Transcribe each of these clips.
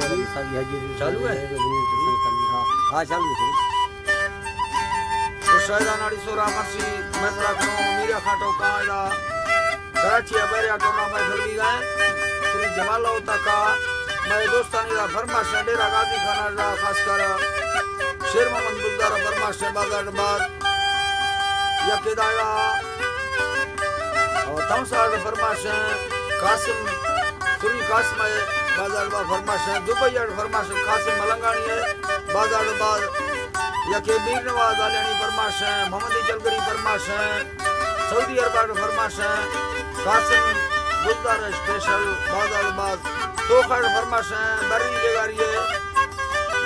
چالو ہے؟ ہاں، ہاں، چالو ہے۔ تو شاہدان آڑی سورا مرسی، میں پورا کروں، میرا کھاٹو کاں ادا۔ کراچی ءَ بحریہ ٹونا محفل بیگ ءَ ایں۔ سری جمال ہوتا کا، مئے دوستانی را فرمائش ایں، ڈیرہ غازی خان را، خاص کر شیر محمد بزدار فرمائش ایں، بازار بعد یک ہدایہ اور تمساڑ فرمائش ایں، قاسم، سری قاسم ءِ بازار بعد فرمائش ایں، دبئی ءَ فرمائش ایں، قاسم ملنگانی ءِ بازار بعد، یکے میر نواز آلیانی فرمائش ایں، محمد اجل گری فرمائش ایں، سعودی عرب ءَ فرمائش ایں، قاسم گلزار اسپیشل بازار بعد، توخا فرمائش ایں، بری لگاری ءِ،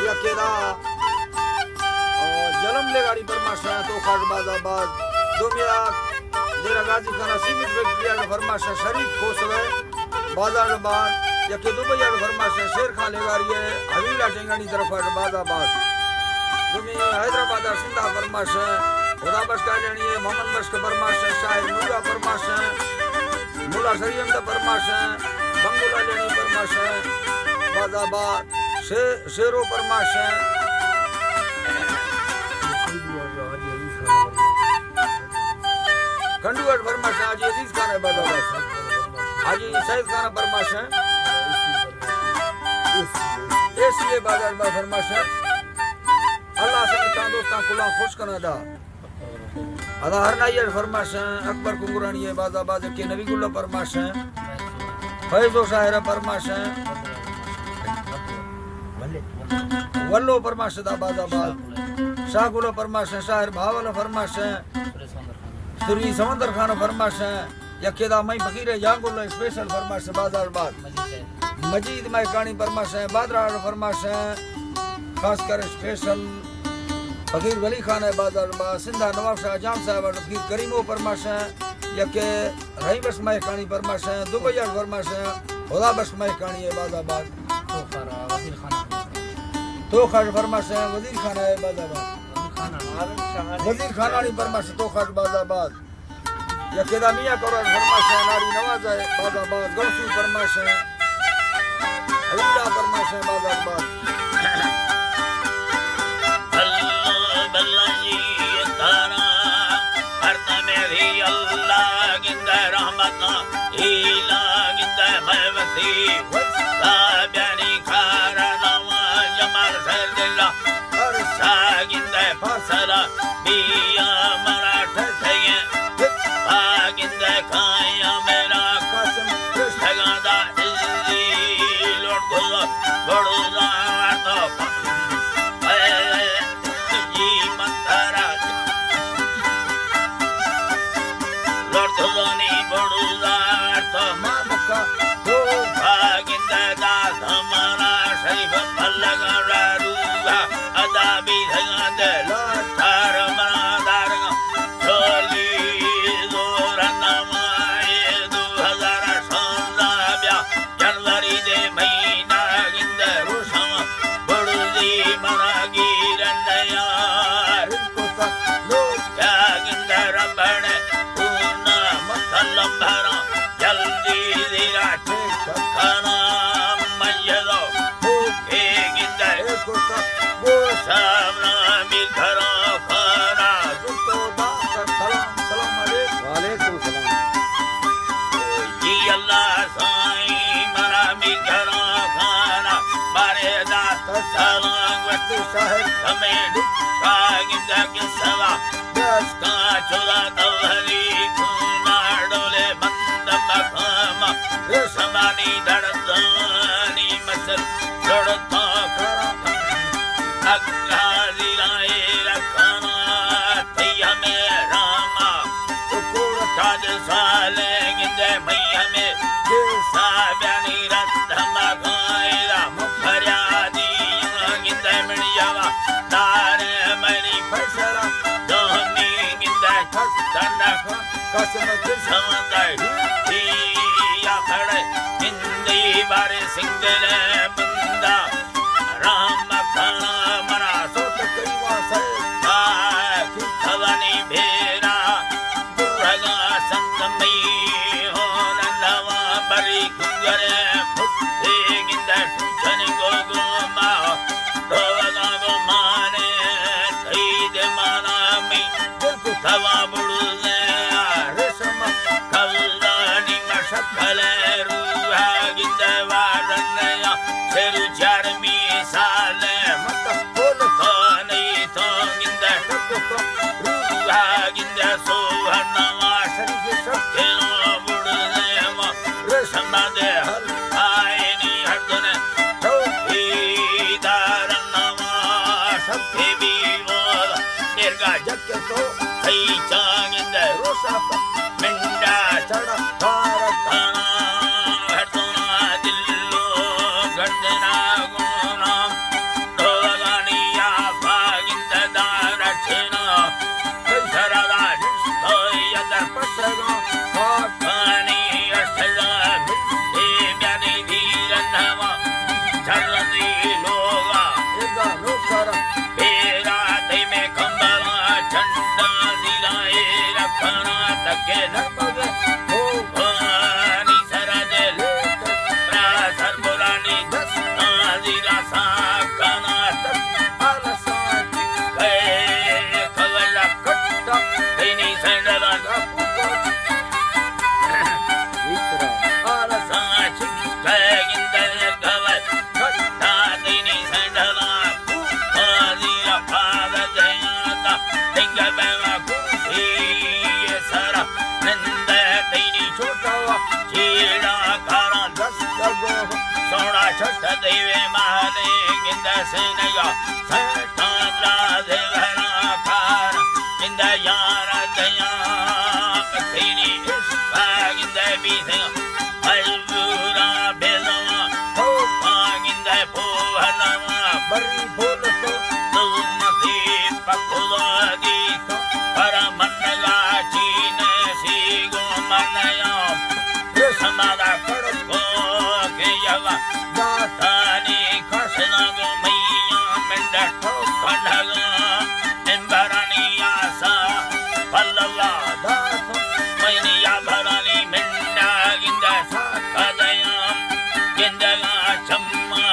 یکے دا، اور جلم لگاری فرمائش ایں، توخا بازار بعد، دومی آ، ڈیرہ غازی خان سیمنٹ فیکٹری ءَ فرمائش ایں، شریف کھوسہ ءِ بازار بعد، یکے دبئی ءَ فرمائش ایں، شیر خان لگاری ءِ، حویلہ ٹینگانی طرف ءَ بازار بعد۔ دومی حیدرآباد ءَ سندھ ءَ فرمائش ایں، خدا بخش کالیانی ءِ، محمد بخش فرمائش ایں، شاعر نورا فرمائش ایں، ملا شری احمد فرمائش ایں، بنگلہ لیانی فرمائش ایں، بازار بعد، شے-، شیرو فرمائش ایں۔ کنڈو اٹ فرمائش ایں، حاجی عزیز خان ءِ بازار بعد۔ حاجی سید خان ءِ فرمائش ایں۔ اے سی اے بازار بعد فرمائش ایں۔ اللہ سنگتاں دوستاں کلاں خوش کناں دا۔ ادا ہر نائی اٹ فرمائش ایں، اکبر کنگرانی ءِ بازار بعد، یکے نبی گل ءِ فرمائش ایں۔ فیض و شاعر ءِ فرمائش ایں۔ ولو فرمائش دا بازار بعد۔ شاہ گل ءِ فرمائش ایں، شاعر بہاول ءِ فرمائش ایں۔ سری سمندر خان ءِ فرمائش ایں۔ یکے دا مئی فقیر ءِ جان گل ءِ اسپیشل فرمائش ایں، بازار بعد۔ مجید مہکانی فرمائش ایں، بادراڑ ءِ فرمائش ایں، خاص کر اسپیشل فقیر ولی خان ءِ بازار بعد، سندھ ءِ نواب شاہ جام صاحب ءِ فقیر کریمو فرمائش ایں، یکے رحیم بخش مہکانی فرمائش ایں، دبئی ءِ فرمائش ایں، خدا بخش مہکانی ءِ بازار بعد۔ توخا ءِ فرمائش ایں، وزیر خان ءِ بازار بعد۔ وزیر خانانی فرمائش ایں، توخا ءِ بازار بعد۔ یکے دا میاں کور ءِ فرمائش ایں، ناڑی نواز ءِ بازار بعد، گوسو فرمائش ایں، حویلہ فرمائش ایں، بازار بعد۔ بلو بلو جی تارا، ہر تمے بھی اللہ گندے رحمتاں، ہیلا گندے میں وسی، وسا بیانی کار نواں جمال سر دلا، ہر سا گندے فاصلہ، بیا مرا ٹھسگے، آگندے کایا میرا قسم، ٹھگا دا عزی لوٹ گزا، بڑو دا تو پا، اے جی مندرا، لوٹ گزانی بڑو دا تو مالکا، تو آگندے دا زمانہ شریف پلگا را روزا، ادا بی دھگاں دے لاچار منا دارگاں۔ چولی زور نمائے دو ہزار شانزدہ بیا، جنوری دے مہینہ گندے روشاں، بڑزی منا گیرن یار۔ بیا گندے ربڑے اونا مطلب بھراں۔ جلدی زیرا ٹھیک کھانا مجلو، بھوکے گندے گوشا، گوشا نامی گھرا کھانا۔ زتو داتا سلام، سلام علیکم۔ وعلیکم السلام۔ جی اللہ سائیں، منا می گھرا کھانا، بارے داتا سلام۔ وقت شاہد ہمیں ڈکا گندے کے سوا۔ دس کا چولا توہری کونا ڈولے بند مقام، رسمانی دڑدانی مسل لڑتا کرا، اگا زیرائے رکھانا، تئی ہمیں راما، تو کوڑ تاج سالے گندے مئی ہمیں، دل سا بیانی رد ہما گائے را، فریادی گندے منی جوا، دارے منی فیصلہ، دومی گندے کستنہ۔ قسم دل سمندر ہی یا کھڑے، ہندی بارے سنگل بندہ، رام کھانا منا سوت کئی واسے، آ کی کھوانی بھیرا، درگا سنت مئی ہون نوا بری کنگرے، پھتے گندے ٹوچن گوگو۔ اوا بڑزیں رسم کلانی مشکل روح گندے وارن یا سر چرمی سال مت پول کانی تو گندے روح گندے سوہن وا شریف سکھنا بڑزیں رسم دے ہر آئینی ہر دن چوکیدار نوا سکھ بھی وہ درگاہ جگ تو تئی چاگند روسا پہ منڈا چڑ کار کھانا ہر دونا دلو گردنا گونا ڈولانی یا پاگند دار چنا سرا دار سویا در پسگا پاکانی اشتدا ملے بیانی دیر نوا چرندی لوگا ادا نوکر پیرا تئی میں کمبلا چنڈا دیرا اے رکھنا تکے نرمگ ہو بانی سرا دے لوٹ را سر برانی دستا دیرا ساکنا تک آلسا چکے کھولا کٹا تینی سینڈلا گا پوکا آلسا چکے گندے گوے کھٹا دینی سینڈلا کوپانی پاد دیاتا دنگ بیوا کوپی سرا نندے دینی چوٹا چیڑا کارا دست گو سوڑا چھٹ دیوے مالے گندے سینگا سیٹان راز گھرا کار گندے یار دیاں پتینی عشق گندے بیسے مجبورا بیزواں توپا گندے پوہلواں بری پھول تو تو متی پکھدا گیت پر من لاچین سی گو منیاں رسمدا کڑکو کہ یوا داتانی کسنا گو میاں منڈا ٹوکنگا امبرانی آسا پلوا داتو مینی یا بھرانی منڈا گندا سا کدیاں گندگا چما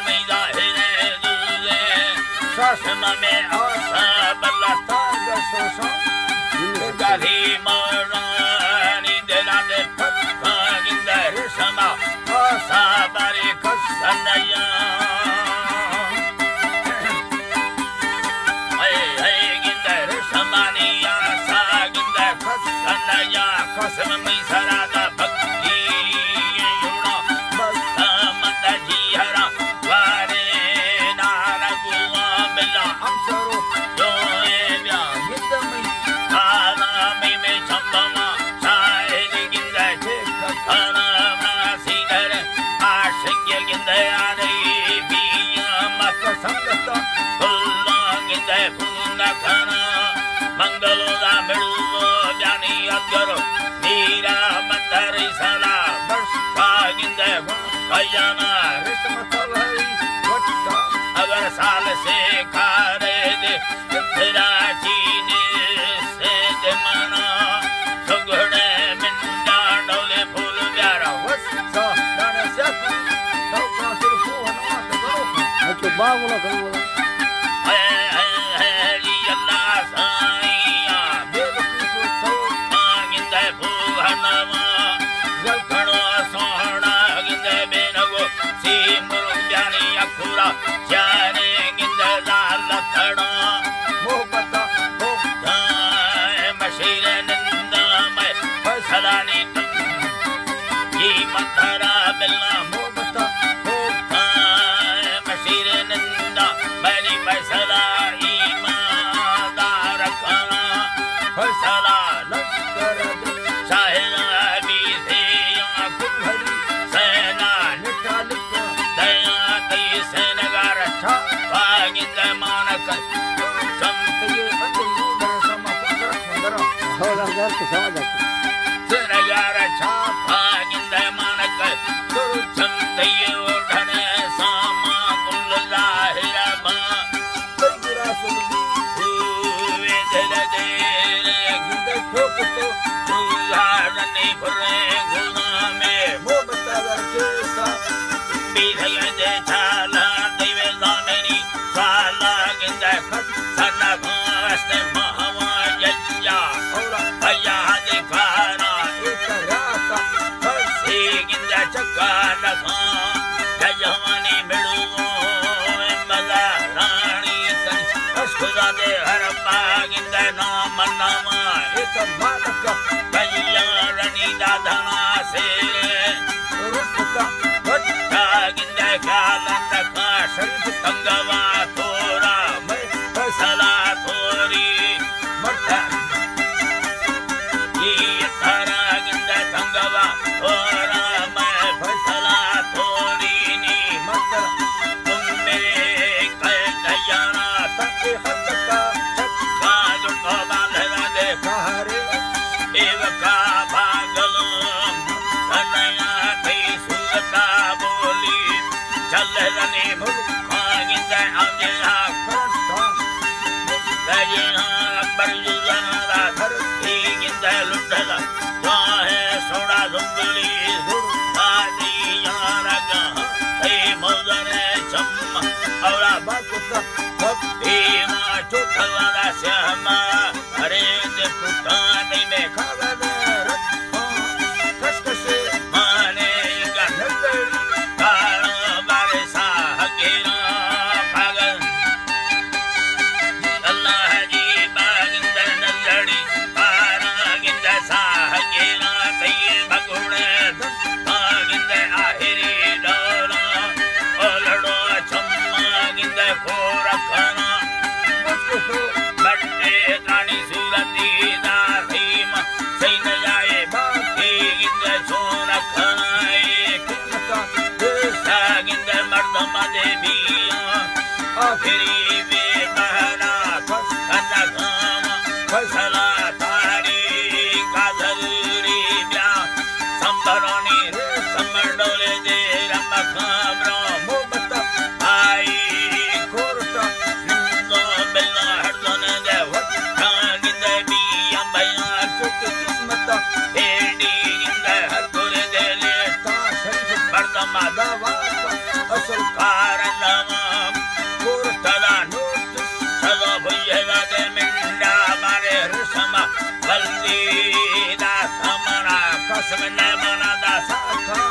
میدا ہرے دوزے ساسما میں آسا بلا تاج سوسا گالی مارانی دلا دے پکا گندا رسما آسا باری کسنیا اے اے گندے رسمانی آسا گندے کسنیا قسم می سرا دا بگی یوڑا بستا مند جیہرا وارے نارا گوا بلا امسرو جوئے بیا گندمی آرامی میں چمبما شاہد گندے چک کھانا منا سیدر عاشق گندے آرے بیا مت سنگتا کلا گندے پونا کھانا منگلو دا مڑو جانی اگر میرا متر سلا بس کا گندے گن کھجانا رسم تلہی وٹا اگر سال سے کھارے دے پھرا چینے سے دمانا سگڑے منڈا ڈولے پھول بیارا وسا دانے سیاکو تو کاسر پوہنا تدوکا اچھو باغ ولا گھر ولا اے اے اے جی اللہ سائیا بے وقوف تو گندے پوہنوا زلکھڑو سوہنا گندے بینگو سی مرگ جانی اکورا چارے گندے زال تھڑا محبت ہوتا مشیر نندا میں فیصلہ نی تم جی متھرا بلا محبت ہوتا مشیر نندا میری فیصلہ ایماندار کھانا فیصلہ لشکر شاہد ابھی سے کلہری سینا نٹالک دیا تئی سینگار چھاپا گند مانک چم تئی اندر یو در سما پتر مدر ہو لنگر تو سمجھ آتی سینگار چھاپا گند مانک چم تئی اٹھنے ساما کل ظاہر با چکا لکھاں، ججوانی مڑو، مزا رانی تن، اشکدا دے ہر باگندے نام ناما، ایک مالک، بھیا رنی دادنا سے، رشتا، بچا گندے خیال لکھاں، شریف تنگوا تورا، میں فیصلہ توری، مرتا۔ اے تھارا گندے تنگوا، تھارا مئے فیصلہ توری نی مت۔ تم میرے کئے دیانا تک خط کا چکا جو تو باندھنا دے کارے۔ ایوکا پاگل تنیا تئی صورتا بولی۔ چل زنی ملکاں گندے آنجلا کرتا۔ دجیاں اکبر یوزان را دھرتی گندے لٹلا۔ راہ سوڑا زنگلی زرتا دیاں رگا۔ اے موزن چم اولا بکتا۔ بھکتی ما چوتلا دا سیاما۔ ارے دے پٹانی میں کاغذ رکھاں۔ کش کش مانے گا نظر۔ کاراں بارے ساہ گیراں کاغذ۔ اللہ جی باگندہ نزڑی، پاراں گندہ ساہ گیلاں، تئی بگوڑے دنتاں گندہ آہری ڈولاں، او لڑو چماں گندہ کور کھانا، بڈے تانی صورتی دا خیمہ، سین جائے باقی گندہ سون کھانا، ایک ساگند مردم دے بیاں، آخری بے بہرا کس کنگام، فیصلہ تاریخ ضروری بیا، سمبرانی سمبر ڈولے دے رم خبروں محبت آئی کورٹا، نندو بلا ہر دن دے وقت، ٹانگ دے بیاں بیاں چک قسمت، بیڑی گندے ہر ترے دلے تا شریف مردم دعوا، اصل کار نام کور تدا نوٹ، سزا بھئی دے منڈا مارے رسم، بلدی دا سمنا قسم نہ منا دا ساکا،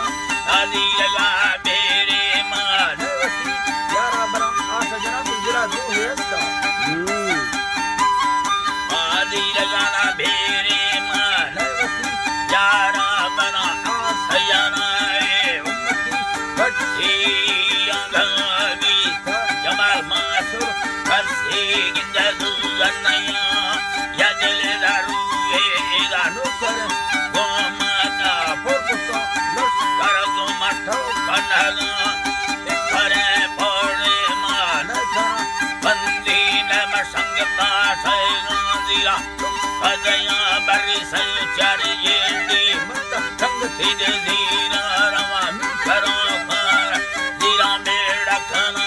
ازی لگا بیرے مان وتی، یارا برا آسا جنا تو جرا دو ہے استا۔ ہم۔ آدی لگانا بھیری مان وتی، یارا بنا آس یارا اے امتی، کٹھی آنگا بی جمال ماسر، کسی گندہ دوزن نیا، یا دل دارو اے ادا نوکر، گوما دا پرکتا، لشکر گوما ٹھوکا نگا، کرے پوڑے مان کھاں، بندی نہ مشنگ کا سیگاں دیا، پدیاں بری سل چر ییڈی مت، سنگ تیج زیرا روا می کرو کار، زیرا میڑ کھنا،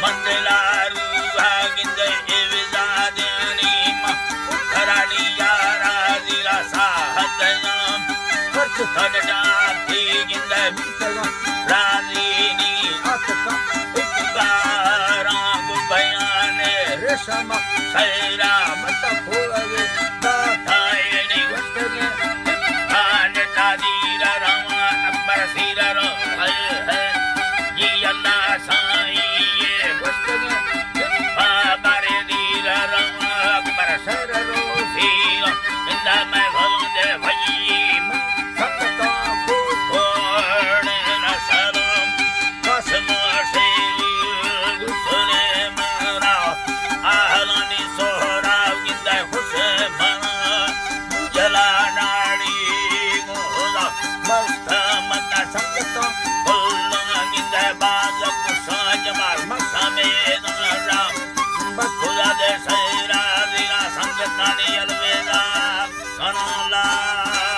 مندلا روح گندے اے وزا دیانی ما، اترانی یارا زیرا ساہت یام، خرچ تھن جاتی گندے می راضی نی اتکا، اتکاراں گوں بیان ریشم، سیرا مت پھوڑے داتا، اینی گوشتگے، آن تادیر رواں اکبر سیر رو، ہے ہے، جی اللہ سائیں یہ گوشتگے، بابر دیر رواں اکبر سیر رو سیر، زندہ میں بھلوں دے بھئی، سنگتاں کو گھوڑے نہ سلام، قسم شیر سلیمان را، اہلانی سہراب گندہ خوش منا، جلا ناڑی گولا، مست مت سنگتاں، کلاں گندہ باز گسا جمال مسا میدان را، بس خدا دے سیرا زیرا سنگتانی الوداع کناں لا۔